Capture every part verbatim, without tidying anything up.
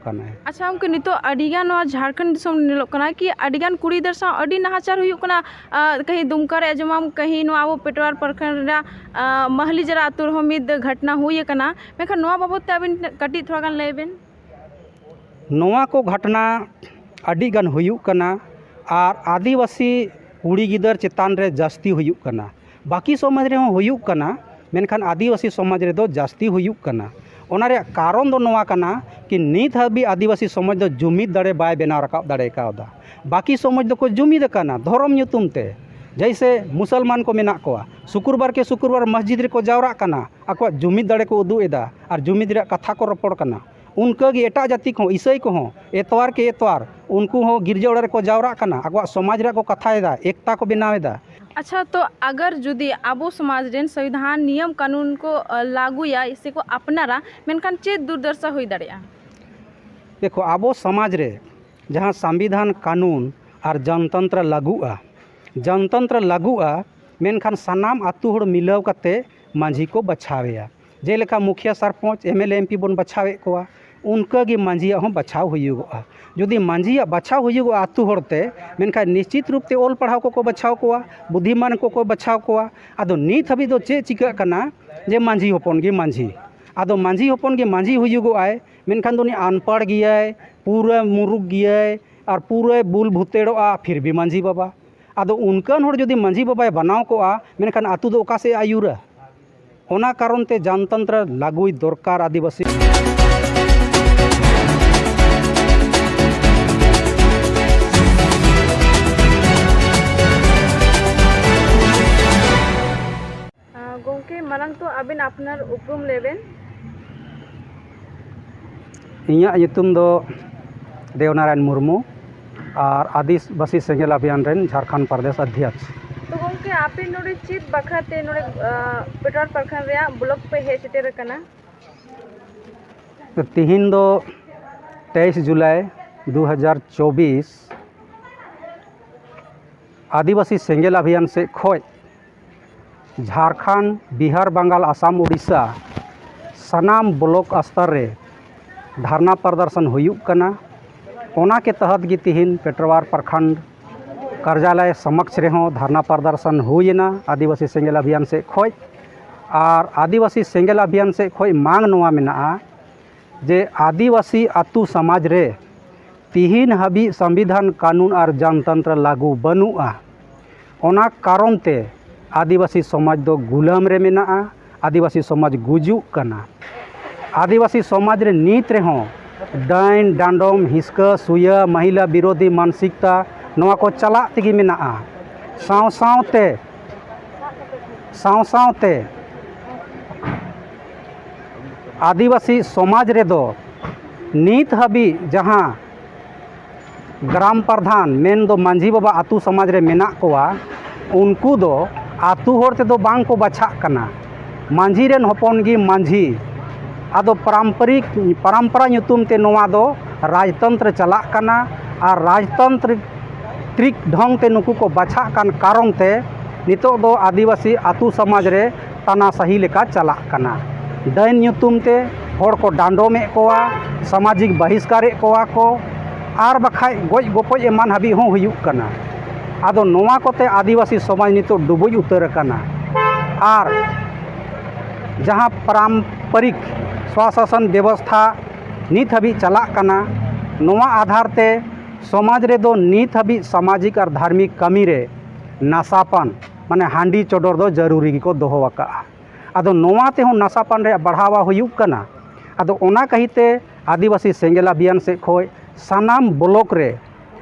ᱠᱟᱱᱟᱭ᱾ ᱟᱪᱪᱷᱟ ᱜᱚᱢᱠᱮ, ᱱᱤᱛᱚᱜ ᱟᱹᱰᱤᱜᱟᱱ ᱱᱚᱣᱟ ᱡᱷᱟᱲᱠᱷᱚᱸᱰ ᱫᱤᱥᱚᱢ ᱧᱮᱞᱚᱜ ᱠᱟᱱᱟ ᱠᱤ ᱟᱹᱰᱤᱜᱟᱱ ᱠᱩᱲᱤ ᱜᱤᱫᱟᱹᱨ ᱥᱟᱶ ᱟᱹᱰᱤ ᱱᱟᱦᱟᱪᱟᱨ ᱦᱩᱭᱩᱜ ᱠᱟᱱᱟ᱾ ᱟᱸ, ᱠᱟᱹᱦᱤ ᱫᱩᱢᱠᱟ ᱨᱮ ᱟᱸᱡᱚᱢᱟᱢ, ᱠᱟᱹᱦᱤ ᱱᱚᱣᱟ ᱟᱵᱚ ᱯᱮᱴᱣᱟᱨ ᱯᱨᱚᱠᱷᱚᱸᱰ ᱨᱮᱱᱟᱜ, ᱟᱸ, ᱢᱟᱦᱞᱤᱡᱟᱨᱟ ᱟᱹᱛᱩ ᱨᱮᱦᱚᱸ ᱢᱤᱫ ᱜᱷᱚᱴᱱᱟ ᱦᱩᱭ ᱟᱠᱟᱱᱟ᱾ ᱢᱮᱱᱠᱷᱟᱱ ᱱᱚᱣᱟ ᱵᱟᱵᱚᱫ ᱛᱮ ᱟᱹᱵᱤᱱ ᱠᱟᱹᱴᱤᱡ ᱛᱷᱚᱲᱟ ᱜᱟᱱ ᱞᱟᱹᱭ ᱵᱮᱱ᱾ ᱱᱚᱣᱟ ᱠᱚ ᱜᱷᱚᱴᱱᱟ ᱟᱹᱰᱤ ᱜᱟᱱ ᱦᱩᱭᱩᱜ ᱠᱟᱱᱟ, ᱟᱨ ᱟᱹᱫᱤᱵᱟᱹᱥᱤ ᱠᱩᱲᱤ ᱜᱤᱫᱟᱹᱨ ᱪᱮᱛᱟᱱ ᱨᱮ ᱡᱟᱹᱥᱛᱤ ᱦᱩᱭᱩᱜ ᱠᱟᱱᱟ᱾ ᱵᱟᱹᱠᱤ ᱥᱚᱢᱟᱡᱽ ᱨᱮᱦᱚᱸ ᱦᱩᱭᱩᱜ ᱠᱟᱱᱟ, ᱢᱮᱱᱠᱷᱟᱱ ᱟᱹᱫᱤᱵᱟᱹᱥᱤ ᱥᱚᱢᱟᱡᱽ ᱨᱮᱫᱚ ᱡᱟᱹᱥᱛᱤ ᱦᱩᱭᱩᱜ ᱠᱟᱱᱟ᱾ ᱚᱱᱟ ᱨᱮᱭᱟᱜ ᱠᱟᱨᱚᱱ ᱫᱚ ᱱᱚᱣᱟ ᱠᱟᱱᱟ ᱠᱤ ᱱᱤᱛ ᱦᱟᱹᱵᱤᱡ ᱟᱹᱫᱤᱵᱟᱹᱥᱤ ᱥᱚᱢᱟᱡᱽ ᱫᱚ ᱡᱩᱢᱤᱫ ᱫᱟᱲᱮ ᱵᱟᱭ ᱵᱮᱱᱟᱣ ᱨᱟᱠᱟᱵ ᱫᱟᱲᱮ ᱠᱟᱣᱫᱟ᱾ ᱵᱟᱹᱠᱤ ᱥᱚᱢᱟᱡᱽ ᱫᱚᱠᱚ ᱡᱩᱢᱤᱫ ᱟᱠᱟᱱᱟ ᱫᱷᱚᱨᱚᱢ ᱧᱩᱛᱩᱢ ᱛᱮ᱾ ᱡᱮᱭᱥᱮ ᱢᱩᱥᱚᱞᱢᱟᱱ ᱠᱚ ᱢᱮᱱᱟᱜ ᱠᱚᱣᱟ, ᱥᱩᱠᱨᱵᱟᱨ ᱠᱮ ᱥᱩᱠᱨᱵᱟᱨ ᱢᱚᱥᱡᱤᱫ ᱨᱮᱠᱚ ᱡᱟᱣᱨᱟᱜ ᱠᱟᱱᱟ, ᱟᱠᱚᱣᱟᱜ ᱡᱩᱢᱤᱫ ᱫᱟᱲᱮ ᱠᱚ ᱩᱫᱩᱜ ᱮᱫᱟ ᱟᱨ ᱡᱩᱢᱤᱫ ᱨᱮᱭᱟᱜ ᱠᱟᱛᱷᱟ ᱠᱚ ᱨᱚᱯᱚᱲ ᱠᱟᱱᱟ᱾ ᱚᱱᱠᱟᱜᱮ ᱮᱴᱟᱜ ᱡᱟᱹᱛᱤ ᱠᱚᱦᱚᱸ, ᱤᱥᱟᱹᱭ ᱠᱚᱦᱚᱸ ᱮᱛᱣᱟᱨ ᱠᱮ ᱮᱛᱣᱟᱨ ᱩᱱᱠᱩ ᱦᱚᱸ ᱜᱤᱨᱡᱟᱹ ᱚᱲᱟᱜ ᱨᱮᱠᱚ ᱡᱟᱣᱨᱟᱜ ᱠᱟᱱᱟ, ᱟᱠᱚᱣᱟᱜ ᱥᱚᱢᱟᱡᱽ ᱨᱮᱭᱟᱜ ᱠᱚ ᱠᱟᱛᱷᱟᱭᱮᱫᱟ, ᱮᱠᱛᱟ ᱠᱚ ᱵᱮᱱᱟᱣ ᱮᱫᱟ᱾ ᱟᱪᱪᱷᱟ, ᱛᱚ ᱟᱜᱟᱨ ᱡᱩᱫᱤ ᱟᱵᱚ ᱥᱚᱢᱟᱡᱽ ᱨᱮᱱ ᱥᱚᱝᱵᱤᱫᱷᱟᱱ ᱱᱤᱭᱚᱢ ᱠᱟᱹᱱᱩᱱ ᱠᱚ, ᱟᱸ, ᱞᱟᱹᱜᱩᱭᱟ ᱥᱮ ᱠᱚ ᱟᱯᱱᱟᱨᱟ, ᱢᱮᱱᱠᱷᱟᱱ ᱪᱮᱫ ᱫᱩᱨᱫᱚᱥᱟ ᱦᱩᱭ ᱫᱟᱲᱮᱭᱟᱜᱼᱟ? ᱫᱮᱠᱷᱚ, ᱟᱵᱚ ᱥᱚᱢᱟᱡᱽ ᱨᱮ ᱡᱟᱦᱟᱸ ᱥᱚᱝᱵᱤᱫᱷᱟᱱ ᱠᱟᱹᱱᱩᱱ ᱟᱨ ᱡᱚᱱᱛᱚᱱᱛᱨᱚ ᱞᱟᱹᱜᱩᱜᱼᱟ, ᱡᱚᱱᱛᱚᱱᱛᱨᱚ ᱞᱟᱹᱜᱩᱜᱼᱟ, ᱢᱮᱱᱠᱷᱟᱱ ᱥᱟᱱᱟᱢ ᱟᱹᱛᱩ ᱦᱚᱲ ᱢᱤᱞᱟᱹᱣ ᱠᱟᱛᱮ ᱢᱟᱹᱡᱷᱤ ᱠᱚ ᱵᱟᱪᱷᱟᱣᱮᱭᱟ᱾ ᱡᱮᱞᱮᱠᱟ ᱢᱩᱠᱷᱤᱭᱟᱹ, sarpanch, M L A, M P ᱵᱚᱱ ᱵᱟᱪᱷᱟᱣᱮᱫ ᱠᱚᱣᱟ, ᱚᱱᱠᱟᱜᱮ ᱢᱟᱹᱡᱷᱤᱭᱟᱜ ᱦᱚᱸ ᱵᱟᱪᱷᱟᱣ ᱦᱩᱭᱩᱜᱚᱜᱼᱟ᱾ ᱡᱩᱫᱤ ᱢᱟᱹᱡᱷᱤᱭᱟᱜ ᱵᱟᱪᱷᱟᱣ ᱦᱩᱭᱩᱜᱚᱜᱼᱟ ᱟᱹᱛᱩ ᱦᱚᱲᱛᱮ, ᱢᱮᱱᱠᱷᱟᱱ ᱱᱤᱥᱪᱤᱛ ᱨᱩᱯ ᱛᱮ ᱚᱞ ᱯᱟᱲᱦᱟᱣ ᱠᱚᱠᱚ ᱵᱟᱪᱷᱟᱣ ᱠᱚᱣᱟ, ᱵᱩᱫᱽᱫᱷᱤᱢᱟᱱ ᱠᱚᱠᱚ ᱵᱟᱪᱷᱟᱣ ᱠᱚᱣᱟ᱾ ᱟᱫᱚ ᱱᱤᱛ ᱦᱟᱹᱵᱤᱡ ᱫᱚ ᱪᱮᱫ ᱪᱤᱠᱟᱹᱜ ᱠᱟᱱᱟ ᱡᱮ ᱢᱟᱹᱡᱷᱤ ᱦᱚᱯᱚᱱ ᱜᱮ ᱢᱟᱹᱡᱷᱤ, ᱟᱫᱚ ᱢᱟᱹᱡᱷᱤ ᱦᱚᱯᱚᱱ ᱜᱮ ᱢᱟᱹᱡᱷᱤ ᱦᱩᱭᱩᱜᱚᱜᱼᱟᱭ, ᱢᱮᱱᱠᱷᱟᱱ ᱫᱚ ᱩᱱᱤ ᱟᱱᱯᱟᱲ ᱜᱮᱭᱟᱭ, ᱯᱩᱨᱟᱹ ᱢᱩᱨᱩᱠ ᱜᱮᱭᱟᱭ, ᱟᱨ ᱯᱩᱨᱟᱹᱭ ᱵᱩᱞ ᱵᱷᱩᱛᱮᱲᱚᱜᱼᱟ, ᱯᱷᱤᱨ ᱵᱷᱤ ᱢᱟᱹᱡᱷᱤ ᱵᱟᱵᱟ᱾ ᱟᱫᱚ ᱚᱱᱠᱟᱱ ᱦᱚᱲ ᱡᱩᱫᱤ ᱢᱟᱹᱡᱷᱤ ᱵᱟᱵᱟᱭ ᱵᱮᱱᱟᱣ ᱠᱚᱜᱼᱟ, ᱢᱮᱱᱠᱷᱟᱱ ᱟᱹᱛᱩ ᱫᱚ ᱚᱠᱟ ᱥᱮᱫ ᱮ ᱟᱹᱭᱩᱨᱟ? ᱚᱱᱟ ᱠᱟᱨᱚᱱ ᱛᱮ ᱡᱚᱱᱛᱚᱱᱛᱨᱚ ᱞᱟᱹᱜᱩᱭ ᱫᱚᱨᱠᱟᱨ ᱟᱹᱫᱤᱵᱟᱹᱥᱤ᱾ ᱟᱸ, ᱜᱚᱢᱠᱮ, ᱢᱟᱲᱟᱝ ᱛᱚ ᱟᱵᱮᱱ ᱟᱯᱱᱟᱨ ᱩᱯᱨᱩᱢ ᱞᱟᱹᱭ ᱵᱮᱱ᱾ ᱤᱧᱟᱹᱜ ᱧᱩᱛᱩᱢ ᱫᱚ ᱫᱮᱣᱱᱟᱨᱟᱭᱚᱱ ᱢᱩᱨᱢᱩ ᱟᱨ ᱟᱹᱫᱤᱵᱟᱹᱥᱤ ᱥᱮᱸᱜᱮᱞ ᱚᱵᱷᱤᱭᱟᱱ ᱨᱮᱱ ᱡᱷᱟᱲᱠᱷᱚᱸᱰ ᱯᱨᱚᱫᱮᱥ ᱚᱫᱷᱭᱚᱠᱥ᱾ ᱛᱚ ᱜᱚᱢᱠᱮ, ᱟᱯᱮ ᱱᱚᱰᱮ ᱪᱮᱫ ᱵᱟᱠᱷᱨᱟ ᱛᱮ ᱱᱚᱰᱮ, ᱟᱸ, ᱯᱮᱴᱣᱟᱨ ᱯᱨᱚᱠᱷᱚᱸᱰ ᱨᱮᱭᱟᱜ ᱵᱞᱚᱠ ᱯᱮ ᱦᱮᱡ ᱥᱮᱴᱮᱨ ᱟᱠᱟᱱᱟ? ᱛᱤᱦᱤᱧ ᱫᱚ ᱛᱮᱭᱤᱥ ᱡᱩᱞᱟᱭ ᱫᱩ ᱦᱟᱡᱟᱨ ᱪᱚᱵᱵᱤᱥ, ᱟᱹᱫᱤᱵᱟᱹᱥᱤ ᱥᱮᱸᱜᱮᱞ ᱚᱵᱷᱤᱭᱟᱱ ᱥᱮᱫ ᱠᱷᱚᱱ ᱡᱷᱟᱲᱠᱷᱚᱸᱰ, ᱵᱤᱦᱟᱨ, ᱵᱟᱝᱜᱟᱞ, ᱟᱥᱟᱢ, ᱳᱰᱤᱥᱟ ᱥᱟᱱᱟᱢ ᱵᱞᱚᱠ ᱥᱛᱚᱨ ᱨᱮ ᱫᱷᱟᱨᱱᱟ ᱯᱨᱚᱫᱚᱨᱥᱚᱱ ᱦᱩᱭᱩᱜ ᱠᱟᱱᱟ᱾ ᱚᱱᱟ ᱠᱮ ᱛᱚᱦᱚᱛ ᱜᱮ ᱛᱤᱦᱤᱧ ᱯᱮᱴᱨᱣᱟᱨ ᱯᱨᱚᱠᱷᱚᱸᱰ ᱠᱟᱨᱡᱟᱞᱚᱭ ᱥᱚᱢᱚᱠᱥ ᱨᱮᱦᱚᱸ ᱫᱷᱟᱨᱱᱟ ᱯᱨᱚᱫᱚᱨᱥᱚᱱ ᱦᱩᱭᱮᱱᱟ ᱟᱹᱫᱤᱵᱟᱹᱥᱤ ᱥᱮᱸᱜᱮᱞ ᱚᱵᱷᱤᱭᱟᱱ ᱥᱮᱫ ᱠᱷᱚᱱ᱾ ᱟᱨ ᱟᱹᱫᱤᱵᱟᱹᱥᱤ ᱥᱮᱸᱜᱮᱞ ᱚᱵᱷᱤᱭᱟᱱ ᱥᱮᱫ ᱠᱷᱚᱱ ᱢᱟᱝ ᱱᱚᱣᱟ ᱢᱮᱱᱟᱜᱼᱟ ᱡᱮ ᱟᱹᱫᱤᱵᱟᱹᱥᱤ ᱟᱹᱛᱩ ᱥᱚᱢᱟᱡᱽ ᱨᱮ ᱛᱤᱦᱤᱧ ᱦᱟᱹᱵᱤᱡ ᱥᱚᱝᱵᱤᱫᱷᱟᱱ, ᱠᱟᱹᱱᱩᱱ ᱟᱨ ᱡᱚᱱᱛᱚᱱᱛᱨᱚ ᱞᱟᱹᱜᱩ ᱵᱟᱹᱱᱩᱜᱼᱟ᱾ ᱚᱱᱟ ᱠᱟᱨᱚᱱ ᱛᱮ ᱟᱹᱫᱤᱵᱟᱹᱥᱤ ᱥᱚᱢᱟᱡᱽ ᱫᱚ ᱜᱩᱞᱟᱹᱢ ᱨᱮ ᱢᱮᱱᱟᱜᱼᱟ᱾ ᱟᱹᱫᱤᱵᱟᱹᱥᱤ ᱥᱚᱢᱟᱡᱽ ᱜᱩᱡᱩᱜ ᱠᱟᱱᱟ᱾ ᱟᱹᱫᱤᱵᱟᱹᱥᱤ ᱥᱚᱢᱟᱡᱽ ᱨᱮ ᱱᱤᱛ ᱨᱮᱦᱚᱸ ᱰᱟᱹᱱ, ᱰᱟᱸᱰᱚᱢ, ᱦᱤᱸᱥᱠᱟᱹ, ᱥᱩᱭᱟᱹ, ᱢᱚᱦᱤᱞᱟ ᱵᱤᱨᱳᱫᱷᱤ ᱢᱟᱱᱥᱤᱠᱛᱟ, ᱱᱚᱣᱟ ᱠᱚ ᱪᱟᱞᱟᱜ ᱛᱮᱜᱮ ᱢᱮᱱᱟᱜᱼᱟ᱾ ᱥᱟᱶ ᱥᱟᱶᱛᱮ, ᱥᱟᱶ ᱥᱟᱶᱛᱮ ᱟᱹᱫᱤᱵᱟᱹᱥᱤ ᱥᱚᱢᱟᱡᱽ ᱨᱮᱫᱚ ᱱᱤᱛ ᱦᱟᱹᱵᱤᱡ ᱡᱟᱦᱟᱸ ᱜᱨᱟᱢ ᱯᱨᱚᱫᱷᱟᱱ, ᱢᱮᱱᱫᱚ ᱢᱟᱹᱡᱷᱤ ᱵᱟᱵᱟ ᱟᱹᱛᱩ ᱥᱚᱢᱟᱡᱽ ᱨᱮ ᱢᱮᱱᱟᱜ ᱠᱚᱣᱟ, ᱩᱱᱠᱩ ᱫᱚ ᱟᱹᱛᱩ ᱦᱚᱲ ᱛᱮᱫᱚ ᱵᱟᱝ ᱠᱚ ᱵᱟᱪᱷᱟᱜ ᱠᱟᱱᱟ᱾ ᱢᱟᱹᱡᱷᱤ ᱨᱮᱱ ᱦᱚᱯᱚᱱ ᱜᱮ ᱢᱟᱹᱡᱷᱤ᱾ ᱟᱫᱚ ᱯᱟᱨᱟᱢᱯᱚᱨᱤᱠ, ᱯᱟᱨᱟᱢᱯᱚᱨᱟ ᱧᱩᱛᱩᱢ ᱛᱮ ᱱᱚᱣᱟ ᱫᱚ ᱨᱟᱡᱽᱛᱚᱱᱛᱨᱚ ᱪᱟᱞᱟᱜ ᱠᱟᱱᱟ᱾ ᱟᱨ ᱨᱟᱡᱽᱛᱚᱱᱛᱨᱤᱠ ᱰᱷᱚᱝ ᱛᱮ ᱱᱩᱠᱩ ᱠᱚ ᱵᱟᱪᱷᱟᱜ ᱠᱟᱱ ᱠᱟᱨᱚᱱ ᱛᱮ ᱱᱤᱛᱚᱜ ᱫᱚ ᱟᱹᱫᱤᱵᱟᱹᱥᱤ ᱟᱹᱛᱩ ᱥᱚᱢᱟᱡᱽ ᱨᱮ ᱛᱟᱱᱟᱥᱟᱦᱤ ᱞᱮᱠᱟ ᱪᱟᱞᱟᱜ ᱠᱟᱱᱟ᱾ ᱰᱟᱹᱱ ᱧᱩᱛᱩᱢ ᱛᱮ ᱦᱚᱲ ᱠᱚ ᱰᱟᱸᱰᱚᱢᱮᱫ ᱠᱚᱣᱟ, ᱥᱟᱢᱟᱡᱤᱠ ᱵᱟᱦᱤᱥᱠᱟᱨᱮᱫ ᱠᱚᱣᱟ ᱠᱚ, ᱟᱨ ᱵᱟᱠᱷᱟᱡ ᱜᱚᱡ ᱜᱚᱯᱚᱡ ᱮᱢᱟᱱ ᱦᱟᱹᱵᱤᱡ ᱦᱚᱸ ᱦᱩᱭᱩᱜ ᱠᱟᱱᱟ᱾ ᱟᱫᱚ ᱱᱚᱣᱟ ᱠᱚᱛᱮ ᱟᱹᱫᱤᱵᱟᱹᱥᱤ ᱥᱚᱢᱟᱡᱽ ᱱᱤᱛᱚᱜ ᱰᱩᱵᱩᱡ ᱩᱛᱟᱹᱨ ᱟᱠᱟᱱᱟ᱾ ᱟᱨ ᱡᱟᱦᱟᱸ ᱯᱟᱨᱟᱢᱯᱚᱨᱤᱠ ᱥᱣᱟᱥᱟᱥᱚᱱ ᱵᱮᱵᱚᱥᱛᱷᱟ ᱱᱤᱛ ᱦᱟᱹᱵᱤᱡ ᱪᱟᱞᱟᱜ ᱠᱟᱱᱟ, ᱱᱚᱣᱟ ᱟᱫᱷᱟᱨ ᱛᱮ ᱥᱚᱢᱟᱡᱽ ᱨᱮᱫᱚ ᱱᱤᱛ ᱦᱟᱹᱵᱤᱡ ᱥᱟᱢᱟᱡᱤᱠ ᱟᱨ ᱫᱷᱟᱨᱢᱤᱠ ᱠᱟᱹᱢᱤ ᱨᱮ ᱱᱟᱥᱟᱯᱟᱱ, ᱢᱟᱱᱮ ᱦᱟᱺᱰᱤ ᱪᱚᱰᱚᱨ ᱫᱚ ᱡᱟᱹᱨᱩᱨᱤ ᱜᱮᱠᱚ ᱫᱚᱦᱚ ᱟᱠᱟᱫᱼᱟ᱾ ᱟᱫᱚ ᱱᱚᱣᱟ ᱛᱮᱦᱚᱸ ᱱᱟᱥᱟᱯᱟᱱ ᱨᱮᱭᱟᱜ ᱵᱟᱲᱦᱟᱣᱟ ᱦᱩᱭᱩᱜ ᱠᱟᱱᱟ᱾ ᱟᱫᱚ ᱚᱱᱟ ᱠᱟᱹᱦᱤᱛᱮ ᱟᱹᱫᱤᱵᱟᱹᱥᱤ ᱥᱮᱸᱜᱮᱞ ᱚᱵᱷᱤᱭᱟᱱ ᱥᱮᱫ ᱠᱷᱚᱱ ᱥᱟᱱᱟᱢ ᱵᱞᱚᱠ ᱨᱮ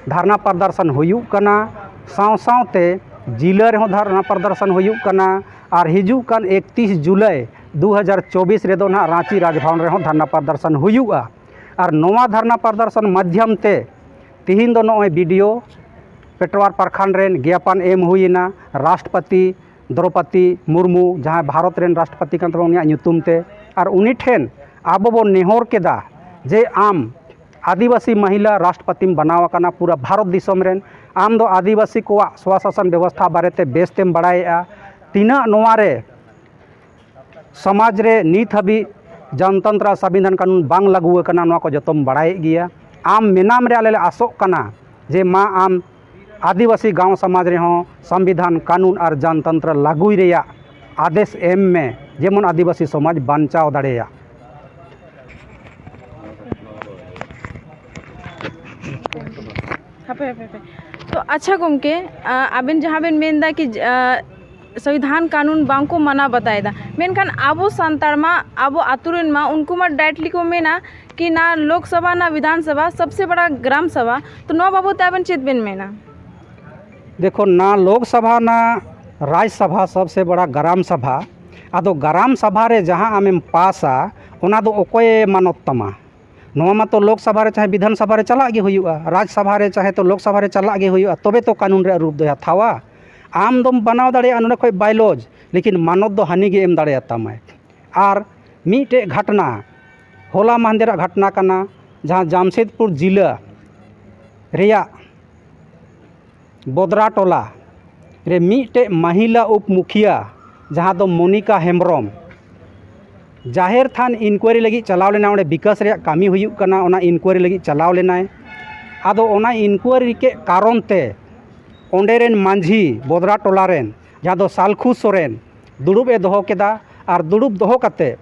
ᱫᱷᱟᱨᱱᱟ ᱯᱨᱚᱫᱚᱨᱥᱚᱱ ᱦᱩᱭᱩᱜ ᱠᱟᱱᱟ, ᱥᱟᱶ ᱥᱟᱶᱛᱮ ᱡᱤᱞᱟᱹ ᱨᱮᱦᱚᱸ ᱫᱷᱟᱨᱱᱟ ᱯᱨᱚᱫᱚᱨᱥᱚᱱ ᱦᱩᱭᱩᱜ ᱠᱟᱱᱟ᱾ ᱟᱨ ᱦᱤᱡᱩᱜ ᱠᱟᱱ ᱮᱠᱛᱤᱥ ᱡᱩᱞᱟᱭ ᱫᱩ ᱦᱟᱡᱟᱨ ᱪᱚᱵᱵᱤᱥ ᱨᱮᱫᱚ ᱱᱟᱦᱟᱜ ᱨᱟᱸᱪᱤ ᱨᱟᱡᱽᱵᱷᱚᱵᱚᱱ ᱨᱮᱦᱚᱸ ᱫᱷᱟᱨᱱᱟ ᱯᱨᱚᱫᱚᱨᱥᱚᱱ ᱦᱩᱭᱩᱜᱼᱟ᱾ ᱟᱨ ᱱᱚᱣᱟ ᱫᱷᱟᱨᱱᱟ ᱯᱨᱚᱫᱚᱨᱥᱚᱱ ᱢᱟᱫᱽᱫᱷᱚᱢ ᱛᱮ ᱛᱤᱦᱤᱧ ᱫᱚ ᱱᱚᱜᱼᱚᱭ ᱵᱤ ᱰᱤ ᱳ ᱯᱮᱴᱣᱟᱨ ᱯᱨᱚᱠᱷᱚᱸᱰ ᱨᱮᱱ ᱜᱮᱭᱟᱯᱚᱱ ᱮᱢ ᱦᱩᱭᱮᱱᱟ ᱨᱟᱥᱴᱨᱚᱯᱚᱛᱤ ᱫᱨᱚᱣᱯᱚᱫᱤ ᱢᱩᱨᱢᱩ, ᱡᱟᱦᱟᱸᱭ ᱵᱷᱟᱨᱚᱛ ᱨᱮᱱ ᱨᱟᱥᱴᱨᱚᱯᱚᱛᱤ ᱠᱟᱱ ᱛᱟᱵᱚᱱᱟ, ᱩᱱᱤᱭᱟᱜ ᱧᱩᱛᱩᱢ ᱛᱮ᱾ ᱟᱨ ᱩᱱᱤ ᱴᱷᱮᱱ ᱟᱵᱚ ᱵᱚᱱ ᱱᱮᱦᱚᱨ ᱠᱮᱫᱟ ᱡᱮ ᱟᱢ ᱟᱹᱫᱤᱵᱟᱹᱥᱤ ᱢᱚᱦᱤᱞᱟ ᱨᱟᱥᱴᱨᱚᱯᱚᱛᱤᱢ ᱵᱮᱱᱟᱣ ᱟᱠᱟᱱᱟ ᱯᱩᱨᱟᱹ ᱵᱷᱟᱨᱚᱛ ᱫᱤᱥᱚᱢ ᱨᱮᱱ, ᱟᱢ ᱫᱚ ᱟᱹᱫᱤᱵᱟᱹᱥᱤ ᱠᱚᱣᱟᱜ ᱥᱣᱟᱥᱟᱥᱚᱱ ᱵᱮᱵᱚᱥᱛᱷᱟ ᱵᱟᱨᱮᱛᱮ ᱵᱮᱥ ᱛᱮᱢ ᱵᱟᱲᱟᱭᱮᱫᱼᱟ, ᱛᱤᱱᱟᱹᱜ ᱱᱚᱣᱟ ᱨᱮ ᱥᱚᱢᱟᱡᱽ ᱨᱮ ᱱᱤᱛ ᱦᱟᱹᱵᱤᱡ ᱡᱚᱱᱛᱚᱱᱛᱨᱚ ᱟᱨ ᱥᱚᱝᱵᱤᱫᱷᱟᱱ ᱠᱟᱹᱱᱩᱱ ᱵᱟᱝ ᱞᱟᱹᱜᱩ ᱟᱠᱟᱱᱟ, ᱱᱚᱣᱟ ᱠᱚ ᱡᱚᱛᱚᱢ ᱵᱟᱲᱟᱭᱮᱫ ᱜᱮᱭᱟ᱾ ᱟᱢ ᱢᱮᱱᱟᱢ ᱨᱮ ᱟᱞᱮ ᱞᱮ ᱟᱥᱚᱜ ᱠᱟᱱᱟ ᱡᱮ ᱢᱟ ᱟᱢ ᱟᱹᱫᱤᱵᱟᱹᱥᱤ ᱜᱟᱶ ᱥᱚᱢᱟᱡᱽ ᱨᱮᱦᱚᱸ ᱥᱚᱝᱵᱤᱫᱷᱟᱱ ᱠᱟᱹᱱᱩᱱ ᱟᱨ ᱡᱚᱱᱛᱚᱱᱛᱨᱚ ᱞᱟᱹᱜᱩᱭ ᱨᱮᱭᱟᱜ ᱟᱫᱮᱥ ᱮᱢ ᱢᱮ, ᱡᱮᱢᱚᱱ ᱟᱹᱫᱤᱵᱟᱹᱥᱤ ᱥᱚᱢᱟᱡᱽ ᱵᱟᱧᱪᱟᱣ ᱫᱟᱲᱮᱭᱟᱜ᱾ ᱦᱟᱯᱮ ᱦᱟᱯᱮ ᱦᱟᱯᱮ᱾ ᱛᱚ ᱟᱪᱪᱷᱟ ᱜᱚᱢᱠᱮ, ᱟᱵᱮᱱ ᱡᱟᱦᱟᱸ ᱵᱮᱱ ᱢᱮᱱᱫᱟ ᱠᱤ ᱥᱚᱝᱵᱤᱫᱷᱟᱱ ᱠᱟᱹᱱᱩᱱ ᱵᱟᱝᱠᱚ ᱢᱟᱱᱟᱣ ᱵᱟᱛᱟᱣᱮᱫᱟ, ᱢᱮᱱᱠᱷᱟᱱ ᱟᱵᱚ ᱥᱟᱱᱛᱟᱲ ᱢᱟ ᱟᱵᱚ ᱟᱛᱳ ᱨᱮᱱ ᱢᱟ ᱩᱱᱠᱩ ᱢᱟ ᱰᱟᱭᱨᱮᱠᱴᱞᱤ ᱠᱚ ᱢᱮᱱᱟ ᱠᱤ ᱱᱟ ᱞᱳᱠᱥᱚᱵᱷᱟ ᱱᱟ ᱵᱤᱫᱷᱟᱱ ᱥᱚᱵᱷᱟ ᱥᱚᱵᱥᱮ ᱵᱟᱲᱟ ᱜᱨᱟᱢ ᱥᱚᱵᱷᱟ᱾ ᱛᱚ ᱱᱚᱣᱟ ᱵᱟᱵᱚᱫ ᱛᱮ ᱟᱵᱮᱱ ᱪᱮᱫ ᱵᱮᱱ ᱢᱮᱱᱟ? ᱫᱮᱠᱷᱚ, ᱱᱟ ᱞᱳᱠᱥᱚᱵᱷᱟ ᱱᱟ ᱨᱟᱡᱽ ᱥᱚᱵᱷᱟ ᱥᱚᱵᱥᱮ ᱵᱟᱲᱟ ᱜᱨᱟᱢ ᱥᱚᱵᱷᱟ᱾ ᱟᱫᱚ ᱜᱨᱟᱢ ᱥᱚᱵᱷᱟ ᱨᱮ ᱡᱟᱦᱟᱸ ᱟᱢᱮᱢ ᱯᱟᱥᱟ, ᱚᱱᱟ ᱫᱚ ᱚᱠᱚᱭᱮ ᱢᱟᱱᱚᱛ ᱛᱟᱢᱟ? ᱱᱚᱣᱟ ᱢᱟᱛᱚ ᱞᱳᱠᱥᱚᱵᱷᱟ ᱨᱮ ᱪᱟᱦᱮ ᱵᱤᱫᱷᱟᱱ ᱥᱚᱵᱷᱟ ᱨᱮ ᱪᱟᱞᱟᱜ ᱜᱮ ᱦᱩᱭᱩᱜᱼᱟ, ᱨᱟᱡᱽ ᱥᱚᱵᱷᱟ ᱨᱮ ᱪᱟᱦᱮ ᱛᱚ ᱞᱳᱠᱥᱚᱵᱷᱟ ᱨᱮ ᱪᱟᱞᱟᱜ ᱜᱮ ᱦᱩᱭᱩᱜᱼᱟ, ᱛᱚᱵᱮ ᱛᱚ ᱠᱟᱹᱱᱩᱱ ᱨᱮᱭᱟᱜ ᱨᱩᱯ ᱫᱚᱭ ᱦᱟᱛᱟᱣᱟ᱾ ᱟᱢ ᱫᱚᱢ ᱵᱮᱱᱟᱣ ᱫᱟᱲᱮᱭᱟᱜᱼᱟ ᱱᱚᱰᱮ ᱠᱷᱚᱡ ᱵᱟᱭᱞᱚᱡᱽ, ᱞᱮᱠᱤᱱ ᱢᱟᱱᱚᱛ ᱫᱚ ᱦᱟᱹᱱᱤ ᱜᱮ ᱮᱢ ᱫᱟᱲᱮᱭᱟᱛᱟᱢᱟᱭ᱾ ᱟᱨ ᱢᱤᱫᱴᱮᱡ ᱜᱷᱟᱴᱱᱟ, ᱦᱚᱞᱟ ᱢᱟᱦᱫᱮᱨᱟᱜ ᱜᱷᱟᱴᱱᱟ ᱠᱟᱱᱟ, ᱡᱟᱦᱟᱸ ᱡᱟᱢᱥᱮᱫᱽᱯᱩᱨ ᱡᱤᱞᱟᱹ ᱨᱮᱭᱟᱜ ᱵᱚᱫᱽᱨᱟ ᱴᱚᱞᱟ ᱨᱮ ᱢᱤᱫᱴᱮᱡ ᱢᱟᱹᱦᱤᱞᱟ ᱩᱯ ᱢᱩᱠᱷᱤᱭᱟᱹ, ᱡᱟᱦᱟᱸ ᱫᱚ ᱢᱚᱱᱤᱠᱟ ᱦᱮᱢᱵᱨᱚᱢ, ᱡᱟᱦᱮᱨ ᱛᱷᱟᱱ ᱤᱱᱠᱩᱭᱟᱨᱤ ᱞᱟᱹᱜᱤᱫ ᱪᱟᱞᱟᱣ ᱞᱮᱱᱟ, ᱚᱸᱰᱮ ᱵᱤᱠᱟᱥ ᱨᱮᱭᱟᱜ ᱠᱟᱹᱢᱤ ᱦᱩᱭᱩᱜ ᱠᱟᱱᱟ, ᱚᱱᱟ ᱤᱱᱠᱩᱭᱟᱨᱤ ᱞᱟᱹᱜᱤᱫ ᱪᱟᱞᱟᱣ ᱞᱮᱱᱟᱭ᱾ ᱟᱫᱚ ᱚᱱᱟ ᱤᱱᱠᱩᱭᱟᱨᱤ ᱠᱮᱫ ᱠᱟᱨᱚᱱ ᱛᱮ ᱚᱸᱰᱮ ᱨᱮᱱ ᱢᱟᱹᱡᱷᱤ, ᱵᱚᱫᱽᱨᱟ ᱴᱚᱞᱟ ᱨᱮᱱ, ᱡᱟᱦᱟᱸ ᱫᱚ ᱥᱟᱞᱠᱷᱩ ᱥᱚᱨᱮᱱ, ᱫᱩᱲᱩᱵ ᱮ ᱫᱚᱦᱚ ᱠᱮᱫᱟ᱾ ᱟᱨ ᱫᱩᱲᱩᱵ ᱫᱚᱦᱚ ᱠᱟᱛᱮ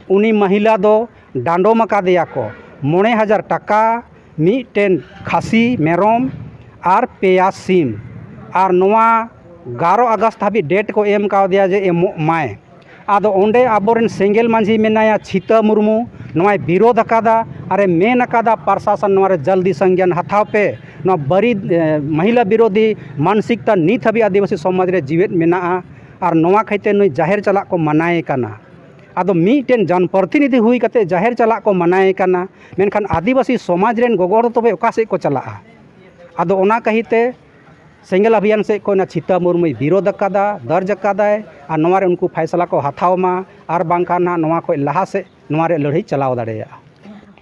ᱩᱱᱤ ᱢᱟᱹᱦᱤᱞᱟ ᱫᱚ ᱰᱟᱸᱰᱚᱢ ᱟᱠᱟᱫᱮᱭᱟ ᱠᱚ ᱢᱚᱬᱮ ᱦᱟᱡᱟᱨ ᱴᱟᱠᱟ, ᱢᱤᱫᱴᱮᱱ ᱠᱷᱟᱹᱥᱤ ᱢᱮᱨᱚᱢ ᱟᱨ ᱯᱮᱭᱟ ᱥᱤᱢ᱾ ᱟᱨ ᱱᱚᱣᱟ ᱜᱟᱨᱚ ᱟᱜᱚᱥᱴ ᱦᱟᱹᱵᱤᱡ ᱰᱮᱴ ᱠᱚ ᱮᱢ ᱠᱟᱣᱫᱮᱭᱟ ᱡᱮ ᱮᱢᱚᱜ ᱢᱟᱭ᱾ ᱟᱫᱚ ᱚᱸᱰᱮ ᱟᱵᱚᱨᱮᱱ ᱥᱮᱸᱜᱮᱞ ᱢᱟᱹᱡᱷᱤ ᱢᱮᱱᱟᱭᱟ ᱪᱷᱤᱛᱟᱹ ᱢᱩᱨᱢᱩ, ᱱᱚᱣᱟᱭ ᱵᱤᱨᱳᱫᱷ ᱟᱠᱟᱫᱟ ᱟᱨᱮ ᱢᱮᱱ ᱟᱠᱟᱫᱟ, ᱯᱨᱚᱥᱟᱥᱚᱱ ᱱᱚᱣᱟ ᱨᱮ ᱡᱚᱞᱫᱤ ᱥᱚᱝᱜᱮᱭᱟᱱ ᱦᱟᱛᱟᱣ ᱯᱮ᱾ ᱱᱚᱣᱟ ᱵᱟᱹᱨᱤ, ᱮ, ᱢᱟᱹᱦᱤᱞᱟ ᱵᱤᱨᱳᱫᱷᱤ ᱢᱟᱱᱥᱤᱠᱛᱟ ᱱᱤᱛ ᱦᱟᱹᱵᱤᱡ ᱟᱹᱫᱤᱵᱟᱹᱥᱤ ᱥᱚᱢᱟᱡᱽ ᱨᱮ ᱡᱤᱣᱮᱫ ᱢᱮᱱᱟᱜᱼᱟ᱾ ᱟᱨ ᱱᱚᱣᱟ ᱠᱷᱟᱹᱛᱤᱨ ᱱᱩᱭ ᱡᱟᱦᱮᱨ ᱪᱟᱞᱟᱜ ᱠᱚ ᱢᱟᱱᱟᱭᱮ ᱠᱟᱱᱟ᱾ ᱟᱫᱚ ᱢᱤᱫᱴᱮᱱ ᱡᱚᱱᱯᱨᱚᱛᱤᱱᱤᱫᱷᱤ ᱦᱩᱭ ᱠᱟᱛᱮ ᱡᱟᱦᱮᱨ ᱪᱟᱞᱟᱜ ᱠᱚ ᱢᱟᱱᱟᱭᱮ ᱠᱟᱱᱟ, ᱢᱮᱱᱠᱷᱟᱱ ᱟᱹᱫᱤᱵᱟᱹᱥᱤ ᱥᱚᱢᱟᱡᱽ ᱨᱮᱱ ᱜᱚᱜᱚ ᱦᱚᱲ ᱫᱚ ᱛᱚᱵᱮ ᱚᱠᱟ ᱥᱮᱫ ᱠᱚ ᱪᱟᱞᱟᱜᱼᱟ? ᱟᱫᱚ ᱚᱱᱟ ᱠᱷᱟᱹᱛᱤᱨ ᱛᱮ ᱥᱮᱸᱜᱮᱞ ᱚᱵᱷᱤᱭᱟᱱ ᱥᱮᱫ ᱠᱷᱚᱱ ᱚᱱᱟ ᱪᱷᱤᱛᱟ ᱢᱩᱨᱢᱩᱭ ᱵᱤᱨᱳᱫᱷ ᱟᱠᱟᱫᱟ, ᱫᱚᱨᱡᱽ ᱟᱠᱟᱫᱟᱭ, ᱟᱨ ᱱᱚᱣᱟ ᱨᱮ ᱩᱱᱠᱩ ᱯᱷᱟᱭᱥᱟᱞᱟ ᱠᱚ ᱦᱟᱛᱟᱣ ᱢᱟ, ᱟᱨ ᱵᱟᱝᱠᱷᱟᱱ ᱱᱟᱦᱟᱜ ᱱᱚᱣᱟ ᱠᱷᱚᱱ ᱞᱟᱦᱟ ᱥᱮᱫ ᱱᱚᱣᱟ ᱨᱮᱭᱟᱜ ᱞᱟᱹᱲᱦᱟᱹᱭ ᱪᱟᱞᱟᱣ ᱫᱟᱲᱮᱭᱟᱜᱼᱟ᱾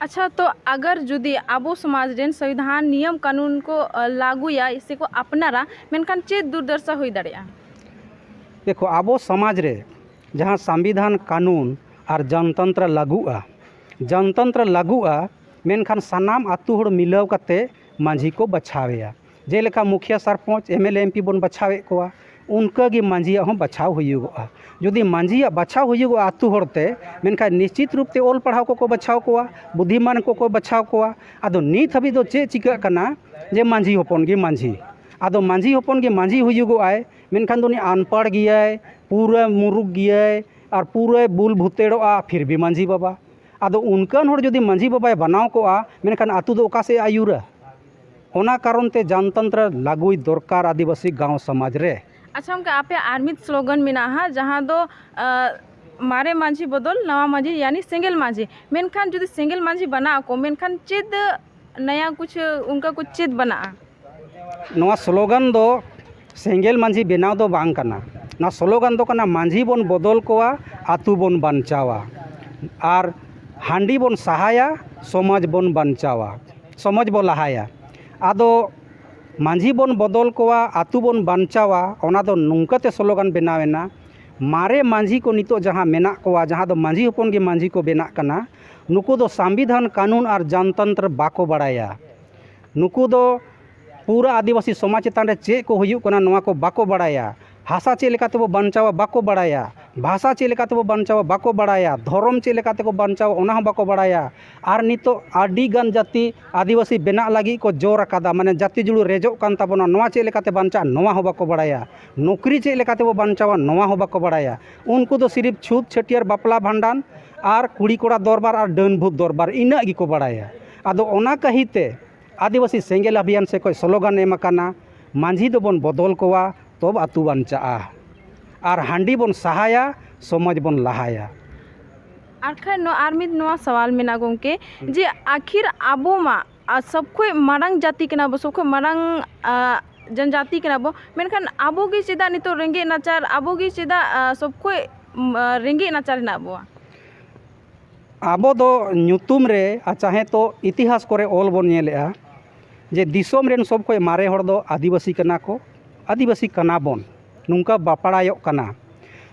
ᱟᱪᱪᱷᱟ, ᱛᱚ ᱟᱜᱟᱨ ᱡᱩᱫᱤ ᱟᱵᱚ ᱥᱚᱢᱟᱡᱽ ᱨᱮᱱ ᱥᱚᱝᱵᱤᱫᱷᱟᱱ ᱱᱤᱭᱚᱢ ᱠᱟᱹᱱᱩᱱ ᱠᱚ ᱞᱟᱹᱜᱩᱭᱟ ᱥᱮ ᱠᱚ ᱟᱯᱱᱟᱨᱟ, ᱢᱮᱱᱠᱷᱟᱱ ᱪᱮᱫ ᱫᱩᱨᱫᱚᱥᱟ ᱦᱩᱭ ᱫᱟᱲᱮᱭᱟᱜᱼᱟ? ᱫᱮᱠᱷᱚ, ᱟᱵᱚ ᱥᱚᱢᱟᱡᱽ ᱨᱮ ᱡᱟᱦᱟᱸ ᱥᱚᱝᱵᱤᱫᱷᱟᱱ ᱠᱟᱹᱱᱩᱱ ᱟᱨ ᱡᱚᱱᱛᱚᱱᱛᱨᱚ ᱞᱟᱹᱜᱩᱜᱼᱟ᱾ ᱡᱚᱱᱛᱚᱱᱛᱨᱚ ᱞᱟᱹᱜᱩᱜᱼᱟ, ᱢᱮᱱᱠᱷᱟᱱ ᱥᱟᱱᱟᱢ ᱟᱹᱛᱩ ᱦᱚᱲ ᱢᱤᱞᱟᱹᱣ ᱠᱟᱛᱮ ᱢᱟᱹᱡᱷᱤ ᱠᱚ ᱵᱟᱪᱷᱟᱣᱮᱭᱟ᱾ ᱡᱮᱞᱮᱠᱟ ᱢᱩᱠᱷᱤᱭᱟᱹ, sarpanch, M L A, M P ᱵᱚᱱ ᱵᱟᱪᱷᱟᱣᱮᱫ ᱠᱚᱣᱟ, ᱚᱱᱠᱟᱜᱮ ᱢᱟᱹᱡᱷᱤᱭᱟᱜ ᱦᱚᱸ ᱵᱟᱪᱷᱟᱣ ᱦᱩᱭᱩᱜᱚᱜᱼᱟ᱾ ᱡᱩᱫᱤ ᱢᱟᱹᱡᱷᱤᱭᱟᱜ ᱵᱟᱪᱷᱟᱣ ᱦᱩᱭᱩᱜᱚᱜᱼᱟ ᱟᱹᱛᱩ ᱦᱚᱲᱛᱮ, ᱢᱮᱱᱠᱷᱟᱱ ᱱᱤᱥᱪᱤᱛ ᱨᱩᱯ ᱛᱮ ᱚᱞ ᱯᱟᱲᱦᱟᱣ ᱠᱚᱠᱚ ᱵᱟᱪᱷᱟᱣ ᱠᱚᱣᱟ, ᱵᱩᱫᱷᱤᱢᱟᱱ ᱠᱚᱠᱚ ᱵᱟᱪᱷᱟᱣ ᱠᱚᱣᱟ᱾ ᱟᱫᱚ ᱱᱤᱛ ᱦᱟᱹᱵᱤᱡ ᱫᱚ ᱪᱮᱫ ᱪᱤᱠᱟᱹᱜ ᱠᱟᱱᱟ ᱡᱮ ᱢᱟᱹᱡᱷᱤ ᱦᱚᱯᱚᱱ ᱜᱮ ᱢᱟᱹᱡᱷᱤ, ᱟᱫᱚ ᱢᱟᱹᱡᱷᱤ ᱦᱚᱯᱚᱱ ᱜᱮ ᱢᱟᱹᱡᱷᱤ ᱦᱩᱭᱩᱜᱚᱜᱼᱟᱭ, ᱢᱮᱱᱠᱷᱟᱱ ᱫᱚ ᱩᱱᱤ ᱟᱱᱯᱟᱲ ᱜᱮᱭᱟᱭ, ᱯᱩᱨᱟᱹ ᱢᱩᱨᱩᱠ ᱜᱮᱭᱟᱭ, ᱟᱨ ᱯᱩᱨᱟᱹᱭ ᱵᱩᱞ ᱵᱷᱩᱛᱮᱲᱚᱜᱼᱟ, ᱯᱷᱤᱨ ᱵᱷᱤ ᱢᱟᱹᱡᱷᱤ ᱵᱟᱵᱟ᱾ ᱟᱫᱚ ᱚᱱᱠᱟᱱ ᱦᱚᱲ ᱡᱩᱫᱤ ᱢᱟᱹᱡᱷᱤ ᱵᱟᱵᱟᱭ ᱵᱮᱱᱟᱣ ᱠᱚᱜᱼᱟ, ᱢᱮᱱᱠᱷᱟᱱ ᱟᱹᱛᱩ ᱫᱚ ᱚᱠᱟ ᱥᱮᱫ ᱮ ᱟᱹᱭᱩᱨᱟ? ᱚᱱᱟ ᱠᱟᱨᱚᱱ ᱛᱮ ᱡᱟᱱᱛᱚᱱᱛᱨᱚ ᱞᱟᱹᱜᱩᱭ ᱫᱚᱨᱠᱟᱨ ᱟᱹᱫᱤᱵᱟᱹᱥᱤ ᱜᱟᱶ ᱥᱚᱢᱟᱡᱽ ᱨᱮ᱾ ᱟᱪᱪᱷᱟ ᱜᱚᱢᱠᱮ, ᱟᱯᱮᱭᱟᱜ ᱟᱨ ᱢᱤᱫ ᱥᱞᱳᱜᱟᱱ ᱢᱮᱱᱟᱜᱼᱟ ᱦᱟᱸᱜ, ᱡᱟᱦᱟᱸ ᱫᱚ ᱟᱸ, ᱢᱟᱨᱮ ᱢᱟᱹᱡᱷᱤ ᱵᱚᱫᱚᱞ ᱱᱟᱣᱟ ᱢᱟᱹᱡᱷᱤ, ᱭᱟᱱᱤ ᱥᱮᱸᱜᱮᱞ ᱢᱟᱹᱡᱷᱤ᱾ ᱢᱮᱱᱠᱷᱟᱱ ᱡᱩᱫᱤ ᱥᱮᱸᱜᱮᱞ ᱢᱟᱹᱡᱷᱤ ᱵᱮᱱᱟᱜ ᱟᱠᱚ, ᱢᱮᱱᱠᱷᱟᱱ ᱪᱮᱫ ᱱᱟᱭᱟ ᱠᱩᱪᱷ ᱚᱱᱠᱟ ᱠᱚ ᱪᱮᱫ ᱵᱮᱱᱟᱜᱼᱟ? ᱱᱚᱣᱟ ᱥᱞᱳᱜᱟᱱ ᱫᱚ ᱥᱮᱸᱜᱮᱞ ᱢᱟᱹᱡᱷᱤ ᱵᱮᱱᱟᱣ ᱫᱚ ᱵᱟᱝ ᱠᱟᱱᱟ᱾ ᱱᱚᱣᱟ ᱥᱞᱳᱜᱟᱱ ᱫᱚ ᱠᱟᱱᱟ, ᱢᱟᱹᱡᱷᱤ ᱵᱚᱱ ᱵᱚᱫᱚᱞ ᱠᱚᱣᱟ, ᱟᱹᱛᱩ ᱵᱚᱱ ᱵᱟᱧᱪᱟᱣᱟ᱾ ᱟᱨ ᱦᱟᱺᱰᱤ ᱵᱚᱱ ᱥᱟᱦᱟᱭᱟ, ᱥᱚᱢᱟᱡᱽ ᱵᱚᱱ ᱵᱟᱧᱪᱟᱣᱟ, ᱥᱚᱢᱟᱡᱽ ᱵᱚᱱ ᱞᱟᱦᱟᱭᱟ᱾ ᱟᱫᱚ ᱢᱟᱹᱡᱷᱤ ᱵᱚᱱ ᱵᱚᱫᱚᱞ ᱠᱚᱣᱟ, ᱟᱹᱛᱩ ᱵᱚᱱ ᱵᱟᱧᱪᱟᱣᱟ, ᱚᱱᱟ ᱫᱚ ᱱᱚᱝᱠᱟᱛᱮ ᱥᱞᱳᱜᱟᱱ ᱵᱮᱱᱟᱣ ᱮᱱᱟ, ᱢᱟᱨᱮ ᱢᱟᱹᱡᱷᱤ ᱠᱚ ᱱᱤᱛᱚᱜ ᱡᱟᱦᱟᱸ ᱢᱮᱱᱟᱜ ᱠᱚᱣᱟ, ᱡᱟᱦᱟᱸ ᱫᱚ ᱢᱟᱹᱡᱷᱤ ᱦᱚᱯᱚᱱ ᱜᱮ ᱢᱟᱹᱡᱷᱤ ᱠᱚ ᱵᱮᱱᱟᱜ ᱠᱟᱱᱟ, ᱱᱩᱠᱩ ᱫᱚ ᱥᱚᱝᱵᱤᱫᱷᱟᱱ, ᱠᱟᱹᱱᱩᱱ ᱟᱨ ᱡᱚᱱᱛᱚᱱᱛᱨᱚ ᱵᱟᱠᱚ ᱵᱟᱲᱟᱭᱟ᱾ ᱱᱩᱠᱩ ᱫᱚ ᱯᱩᱨᱟᱹ ᱟᱹᱫᱤᱵᱟᱹᱥᱤ ᱥᱚᱢᱟᱡᱽ ᱪᱮᱛᱟᱱ ᱨᱮ ᱪᱮᱫ ᱠᱚ ᱦᱩᱭᱩᱜ ᱠᱟᱱᱟ, ᱱᱚᱣᱟ ᱠᱚ ᱵᱟᱠᱚ ᱵᱟᱲᱟᱭᱟ᱾ ᱦᱟᱥᱟ ᱪᱮᱫ ᱞᱮᱠᱟ ᱛᱮᱵᱚ ᱵᱟᱧᱪᱟᱣᱟ, ᱵᱟᱠᱚ ᱵᱟᱲᱟᱭᱟ᱾ ᱵᱷᱟᱥᱟ ᱪᱮᱫ ᱞᱮᱠᱟ ᱛᱮᱵᱚ ᱵᱟᱧᱪᱟᱣᱟ, ᱵᱟᱠᱚ ᱵᱟᱲᱟᱭᱟ᱾ ᱫᱷᱚᱨᱚᱢ ᱪᱮᱫ ᱞᱮᱠᱟ ᱛᱮᱠᱚ ᱵᱟᱧᱪᱟᱣᱟ, ᱚᱱᱟ ᱦᱚᱸ ᱵᱟᱠᱚ ᱵᱟᱲᱟᱭᱟ᱾ ᱟᱨ ᱱᱤᱛᱚᱜ ᱟᱹᱰᱤ ᱜᱟᱱ ᱡᱟᱹᱛᱤ ᱟᱹᱫᱤᱵᱟᱹᱥᱤ ᱵᱮᱱᱟᱜ ᱞᱟᱹᱜᱤᱫ ᱠᱚ ᱡᱳᱨ ᱟᱠᱟᱫᱟ, ᱢᱟᱱᱮ ᱡᱟᱹᱛᱤ ᱡᱩᱲᱩ ᱨᱮᱡᱚᱜ ᱠᱟᱱ ᱛᱟᱵᱚᱱᱟ, ᱱᱚᱣᱟ ᱪᱮᱫ ᱞᱮᱠᱟᱛᱮ ᱵᱟᱧᱪᱟᱜᱼᱟ, ᱱᱚᱣᱟ ᱦᱚᱸ ᱵᱟᱠᱚ ᱵᱟᱲᱟᱭᱟ᱾ ᱱᱚᱠᱨᱤ ᱪᱮᱫ ᱞᱮᱠᱟ ᱛᱮᱵᱚ ᱵᱟᱧᱪᱟᱣᱟ, ᱱᱚᱣᱟ ᱦᱚᱸ ᱵᱟᱠᱚ ᱵᱟᱲᱟᱭᱟ᱾ ᱩᱱᱠᱩ ᱫᱚ ᱥᱤᱨᱤᱯ ᱪᱷᱩᱛ, ᱪᱷᱟᱹᱴᱭᱟᱹᱨ, ᱵᱟᱯᱞᱟ, ᱵᱷᱟᱸᱰᱟᱱ ᱟᱨ ᱠᱩᱲᱤ ᱠᱚᱲᱟ ᱫᱚᱨᱵᱟᱨ ᱟᱨ ᱰᱟᱹᱱ ᱵᱷᱩᱛ ᱫᱚᱨᱵᱟᱨ, ᱤᱱᱟᱹᱜ ᱜᱮᱠᱚ ᱵᱟᱲᱟᱭᱟ᱾ ᱟᱫᱚ ᱚᱱᱟ ᱠᱟᱹᱦᱤᱛᱮ ᱟᱹᱫᱤᱵᱟᱹᱥᱤ ᱥᱮᱸᱜᱮᱞ ᱚᱵᱷᱤᱭᱟᱱ ᱥᱮ ᱠᱷᱚᱱ ᱥᱞᱳᱜᱟᱱ ᱮᱢ ᱟᱠᱟᱱᱟ, ᱢᱟᱹᱡᱷᱤ ᱫᱚᱵᱚᱱ ᱵᱚᱫᱚᱞ ᱠᱚᱣᱟ, ᱛᱚᱵᱮ ᱟᱹᱛᱩ ᱵᱟᱧᱪᱟᱜᱼᱟ᱾ ᱟᱨ ᱦᱟᱺᱰᱤ ᱵᱚᱱ ᱥᱟᱦᱟᱭᱟ, ᱥᱚᱢᱟᱡᱽ ᱵᱚᱱ ᱞᱟᱦᱟᱭᱟ᱾ ᱟᱨ ᱠᱷᱟᱱ ᱱᱚᱣᱟ ᱟᱨ ᱢᱤᱫ ᱱᱚᱣᱟ ᱥᱟᱣᱟᱞ ᱢᱮᱱᱟᱜᱼᱟ ᱜᱚᱢᱠᱮ, ᱦᱩᱸ᱾ ᱡᱮ ᱟᱹᱠᱷᱤᱨ ᱟᱵᱚ ᱢᱟ, ᱟᱨ ᱥᱚᱵ ᱠᱷᱚᱱ ᱢᱟᱨᱟᱝ ᱡᱟᱹᱛᱤ ᱠᱟᱱᱟ ᱵᱚ, ᱥᱚᱵ ᱠᱷᱚᱱ ᱢᱟᱨᱟᱝ, ᱟ, ᱡᱚᱱᱡᱟᱹᱛᱤ ᱠᱟᱱᱟ ᱵᱚ, ᱢᱮᱱᱠᱷᱟᱱ ᱟᱵᱚ ᱜᱮ ᱪᱮᱫᱟᱜ ᱱᱤᱛᱚᱜ ᱨᱮᱸᱜᱮᱡ ᱱᱟᱪᱟᱨ, ᱟᱵᱚ ᱜᱮ ᱪᱮᱫᱟᱜ, ᱟ, ᱥᱚᱵ ᱠᱷᱚᱱ, ᱩᱢ, ᱟ, ᱨᱮᱸᱜᱮᱡ ᱱᱟᱪᱟᱨ ᱦᱮᱱᱟᱜ ᱵᱚᱣᱟ? ᱟᱵᱚ ᱫᱚ ᱧᱩᱛᱩᱢ ᱨᱮ, ᱟᱨ ᱪᱟᱦᱮ ᱛᱚ ᱤᱛᱤᱦᱟᱥ ᱠᱚᱨᱮ ᱚᱞ ᱵᱚᱱ ᱧᱮᱞᱮᱜᱼᱟ ᱡᱮ ᱫᱤᱥᱚᱢ ᱨᱮᱱ ᱥᱚᱵ ᱠᱷᱚᱱ ᱢᱟᱨᱮ ᱦᱚᱲ ᱫᱚ ᱟᱹᱫᱤᱵᱟᱹᱥᱤ ᱠᱟᱱᱟ ᱠᱚ, ᱟᱹᱫᱤᱵᱟᱹᱥᱤ ᱠᱟᱱᱟ ᱵᱚᱱ, ᱱᱚᱝᱠᱟ ᱵᱟᱯᱲᱟᱭᱚᱜ ᱠᱟᱱᱟ᱾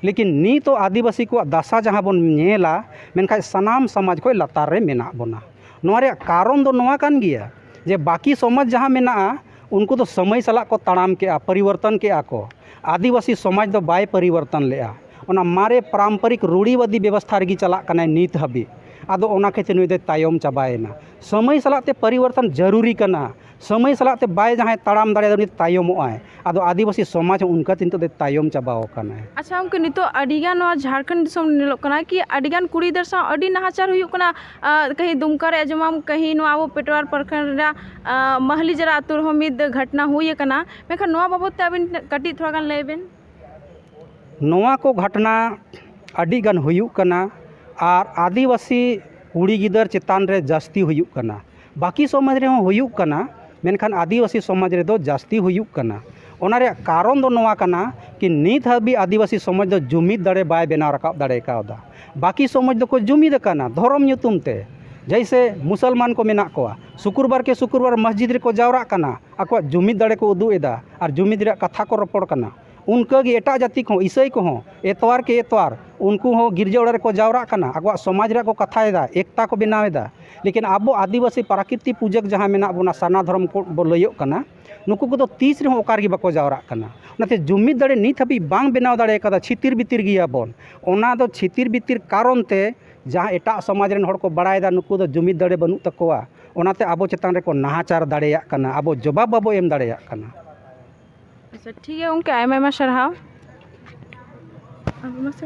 ᱞᱮᱠᱤᱱ ᱱᱤᱛᱚᱜ ᱟᱹᱫᱤᱵᱟᱹᱥᱤ ᱠᱚᱣᱟᱜ ᱫᱟᱥᱟ ᱡᱟᱦᱟᱸ ᱵᱚᱱ ᱧᱮᱞᱟ, ᱢᱮᱱᱠᱷᱟᱱ ᱥᱟᱱᱟᱢ ᱥᱚᱢᱟᱡᱽ ᱠᱷᱚᱱ ᱞᱟᱛᱟᱨ ᱨᱮ ᱢᱮᱱᱟᱜ ᱵᱚᱱᱟ᱾ ᱱᱚᱣᱟ ᱨᱮᱭᱟᱜ ᱠᱟᱨᱚᱱ ᱫᱚ ᱱᱚᱣᱟ ᱠᱟᱱ ᱜᱮᱭᱟ ᱡᱮ ᱵᱟᱹᱠᱤ ᱥᱚᱢᱟᱡᱽ ᱡᱟᱦᱟᱸ ᱢᱮᱱᱟᱜᱼᱟ, ᱩᱱᱠᱩ ᱫᱚ ᱥᱚᱢᱚᱭ ᱥᱟᱞᱟᱜ ᱠᱚ ᱛᱟᱲᱟᱢ ᱠᱮᱜᱼᱟ, ᱯᱚᱨᱤᱵᱚᱨᱛᱚᱱ ᱠᱮᱜᱼᱟ ᱠᱚ᱾ ᱟᱹᱫᱤᱵᱟᱹᱥᱤ ᱥᱚᱢᱟᱡᱽ ᱫᱚ ᱵᱟᱭ ᱯᱚᱨᱤᱵᱚᱨᱛᱚᱱ ᱞᱮᱜᱼᱟ, ᱚᱱᱟ ᱢᱟᱨᱮ ᱯᱟᱨᱟᱢᱯᱚᱨᱤᱠ ᱨᱩᱲᱤᱣᱟᱫᱤ ᱵᱮᱵᱚᱥᱛᱷᱟ ᱨᱮᱜᱮ ᱪᱟᱞᱟᱜ ᱠᱟᱱᱟᱭ ᱱᱤᱛ ᱦᱟᱹᱵᱤᱡ᱾ ᱟᱫᱚ ᱚᱱᱟ ᱠᱷᱟᱹᱛᱤᱨ ᱱᱩᱭ ᱫᱚᱭ ᱛᱟᱭᱚᱢ ᱪᱟᱵᱟᱭᱮᱱᱟ᱾ ᱥᱚᱢᱚᱭ ᱥᱟᱞᱟᱜ ᱛᱮ ᱯᱚᱨᱤᱵᱚᱨᱛᱚᱱ ᱡᱟᱹᱨᱩᱨᱤ ᱠᱟᱱᱟ᱾ ᱥᱚᱢᱚᱭ ᱥᱟᱞᱟᱜ ᱛᱮ ᱵᱟᱭ ᱡᱟᱦᱟᱸᱭ ᱛᱟᱲᱟᱢ ᱫᱟᱲᱮᱭᱟᱫᱟ, ᱩᱱᱤ ᱫᱚ ᱛᱟᱭᱚᱢᱚᱜ ᱟᱭ᱾ ᱟᱫᱚ ᱟᱹᱫᱤᱵᱟᱹᱥᱤ ᱥᱚᱢᱟᱡᱽ ᱦᱚᱸ ᱚᱱᱠᱟ ᱛᱮ ᱱᱤᱛᱚᱜ ᱫᱚᱭ ᱛᱟᱭᱚᱢ ᱪᱟᱵᱟᱣ ᱟᱠᱟᱱᱟᱭ᱾ ᱟᱪᱪᱷᱟ ᱜᱚᱢᱠᱮ, ᱱᱤᱛᱚᱜ ᱟᱹᱰᱤᱜᱟᱱ ᱱᱚᱣᱟ ᱡᱷᱟᱲᱠᱷᱚᱸᱰ ᱫᱤᱥᱚᱢ ᱧᱮᱞᱚᱜ ᱠᱟᱱᱟ ᱠᱤ ᱟᱹᱰᱤᱜᱟᱱ ᱠᱩᱲᱤ ᱜᱤᱫᱟᱹᱨ ᱥᱟᱶ ᱟᱹᱰᱤ ᱱᱟᱦᱟᱪᱟᱨ ᱦᱩᱭᱩᱜ ᱠᱟᱱᱟ᱾ ᱟᱨ ᱠᱟᱹᱦᱤ ᱫᱩᱢᱠᱟ ᱨᱮ ᱟᱸᱡᱚᱢᱟᱢ, ᱠᱟᱹᱦᱤ ᱱᱚᱣᱟ ᱟᱵᱚ ᱯᱮᱴᱣᱟᱨ ᱯᱨᱚᱠᱷᱚᱸᱰ ᱨᱮᱱᱟᱜ, ᱟᱨ, ᱢᱟᱦᱞᱤ ᱡᱟᱨᱟ ᱟᱹᱛᱩ ᱨᱮᱦᱚᱸ ᱢᱤᱫ ᱜᱷᱚᱴᱱᱟ ᱦᱩᱭ ᱟᱠᱟᱱᱟ᱾ ᱢᱮᱱᱠᱷᱟᱱ ᱱᱚᱣᱟ ᱵᱟᱵᱚᱫ ᱛᱮ ᱟᱹᱵᱤᱱ ᱠᱟᱹᱴᱤᱡ ᱛᱷᱚᱲᱟ ᱜᱟᱱ ᱞᱟᱹᱭ ᱵᱮᱱ᱾ ᱱᱚᱣᱟ ᱠᱚ ᱜᱷᱚᱴᱱᱟ ᱟᱹᱰᱤ ᱜᱟᱱ ᱦᱩᱭᱩᱜ ᱠᱟᱱᱟ, ᱟᱨ ᱟᱹᱫᱤᱵᱟᱹᱥᱤ ᱠᱩᱲᱤ ᱜᱤᱫᱟᱹᱨ ᱪᱮᱛᱟᱱ ᱨᱮ ᱡᱟᱹᱥᱛᱤ ᱦᱩᱭᱩᱜ ᱠᱟᱱᱟ᱾ ᱵᱟᱹᱠᱤ ᱥᱚᱢᱟᱡᱽ ᱨᱮᱦᱚᱸ ᱦᱩᱭᱩᱜ ᱠᱟᱱᱟ, ᱢᱮᱱᱠᱷᱟᱱ ᱟᱹᱫᱤᱵᱟᱹᱥᱤ ᱥᱚᱢᱟᱡᱽ ᱨᱮᱫᱚ ᱡᱟᱹᱥᱛᱤ ᱦᱩᱭᱩᱜ ᱠᱟᱱᱟ᱾ ᱚᱱᱟ ᱨᱮᱭᱟᱜ ᱠᱟᱨᱚᱱ ᱫᱚ ᱱᱚᱣᱟ ᱠᱟᱱᱟ ᱠᱤ ᱱᱤᱛ ᱦᱟᱹᱵᱤᱡ ᱟᱹᱫᱤᱵᱟᱹᱥᱤ ᱥᱚᱢᱟᱡᱽ ᱫᱚ ᱡᱩᱢᱤᱫ ᱫᱟᱲᱮ ᱵᱟᱭ ᱵᱮᱱᱟᱣ ᱨᱟᱠᱟᱵ ᱫᱟᱲᱮ ᱠᱟᱣᱫᱟ᱾ ᱵᱟᱹᱠᱤ ᱥᱚᱢᱟᱡᱽ ᱫᱚᱠᱚ ᱡᱩᱢᱤᱫ ᱟᱠᱟᱱᱟ ᱫᱷᱚᱨᱚᱢ ᱧᱩᱛᱩᱢ ᱛᱮ᱾ ᱡᱮᱭᱥᱮ ᱢᱩᱥᱚᱞᱢᱟᱱ ᱠᱚ ᱢᱮᱱᱟᱜ ᱠᱚᱣᱟ, ᱥᱩᱠᱨᱵᱟᱨ ᱠᱮ ᱥᱩᱠᱨᱵᱟᱨ ᱢᱚᱥᱡᱤᱫ ᱨᱮᱠᱚ ᱡᱟᱣᱨᱟᱜ ᱠᱟᱱᱟ, ᱟᱠᱚᱣᱟᱜ ᱡᱩᱢᱤᱫ ᱫᱟᱲᱮ ᱠᱚ ᱩᱫᱩᱜ ᱮᱫᱟ ᱟᱨ ᱡᱩᱢᱤᱫ ᱨᱮᱭᱟᱜ ᱠᱟᱛᱷᱟ ᱠᱚ ᱨᱚᱯᱚᱲ ᱠᱟᱱᱟ᱾ ᱚᱱᱠᱟᱜᱮ ᱮᱴᱟᱜ ᱡᱟᱹᱛᱤ ᱠᱚᱦᱚᱸ, ᱤᱥᱟᱹᱭ ᱠᱚᱦᱚᱸ ᱮᱛᱣᱟᱨ ᱠᱮ ᱮᱛᱣᱟᱨ ᱩᱱᱠᱩ ᱦᱚᱸ ᱜᱤᱨᱡᱟᱹ ᱚᱲᱟᱜ ᱨᱮᱠᱚ ᱡᱟᱣᱨᱟᱜ ᱠᱟᱱᱟ, ᱟᱠᱚᱣᱟᱜ ᱥᱚᱢᱟᱡᱽ ᱨᱮᱭᱟᱜ ᱠᱚ ᱠᱟᱛᱷᱟᱭᱮᱫᱟ, ᱮᱠᱛᱟ ᱠᱚ ᱵᱮᱱᱟᱣᱮᱫᱟ᱾ ᱞᱮᱠᱤᱱ ᱟᱵᱚ ᱟᱹᱫᱤᱵᱟᱹᱥᱤ ᱯᱨᱟᱠᱨᱤᱛᱤ ᱯᱩᱡᱟᱹ ᱡᱟᱦᱟᱸ ᱢᱮᱱᱟᱜ ᱵᱚᱱᱟ, ᱥᱟᱨᱱᱟ ᱫᱷᱚᱨᱚᱢ ᱠᱚ ᱵᱚ ᱞᱟᱹᱭᱚᱜ ᱠᱟᱱᱟ, ᱱᱩᱠᱩ ᱠᱚᱫᱚ ᱛᱤᱥ ᱨᱮᱦᱚᱸ ᱚᱠᱟ ᱨᱮᱜᱮ ᱵᱟᱠᱚ ᱡᱟᱣᱨᱟᱜ ᱠᱟᱱᱟ᱾ ᱚᱱᱟᱛᱮ ᱡᱩᱢᱤᱫ ᱫᱟᱲᱮ ᱱᱤᱛ ᱦᱟᱹᱵᱤᱡ ᱵᱟᱝ ᱵᱮᱱᱟᱣ ᱫᱟᱲᱮ ᱠᱟᱫᱟ, ᱪᱷᱤᱛᱤᱨ ᱵᱤᱛᱤᱨ ᱜᱮᱭᱟᱵᱚᱱ᱾ ᱚᱱᱟ ᱫᱚ ᱪᱷᱤᱛᱤᱨ ᱵᱤᱛᱤᱨ ᱠᱟᱨᱚᱱ ᱛᱮ ᱡᱟᱦᱟᱸ ᱮᱴᱟᱜ ᱥᱚᱢᱟᱡᱽ ᱨᱮᱱ ᱦᱚᱲ ᱠᱚ ᱵᱟᱲᱟᱭᱮᱫᱟ, ᱱᱩᱠᱩ ᱫᱚ ᱡᱩᱢᱤᱫ ᱫᱟᱲᱮ ᱵᱟᱹᱱᱩᱜ ᱛᱟᱠᱚᱣᱟ, ᱚᱱᱟᱛᱮ ᱟᱵᱚ ᱪᱮᱛᱟᱱ ᱨᱮᱠᱚ ᱱᱟᱦᱟᱪᱟᱨ ᱫᱟᱲᱮᱭᱟᱜ ᱠᱟᱱᱟ, ᱟᱵᱚ ᱡᱚᱵᱟᱵ ᱵᱟᱵᱚ ᱮᱢ ᱫᱟᱲᱮᱭᱟᱜ ᱠᱟᱱᱟ᱾ ᱟᱪᱪᱷᱟ, ᱴᱷᱤᱠ ᱜᱮᱭᱟ ᱜᱚᱢᱠᱮ, ᱟᱭᱢᱟ ᱟᱭᱢᱟ ᱥᱟᱨᱦᱟᱣ᱾ ᱟᱨ ᱢᱟᱥᱮ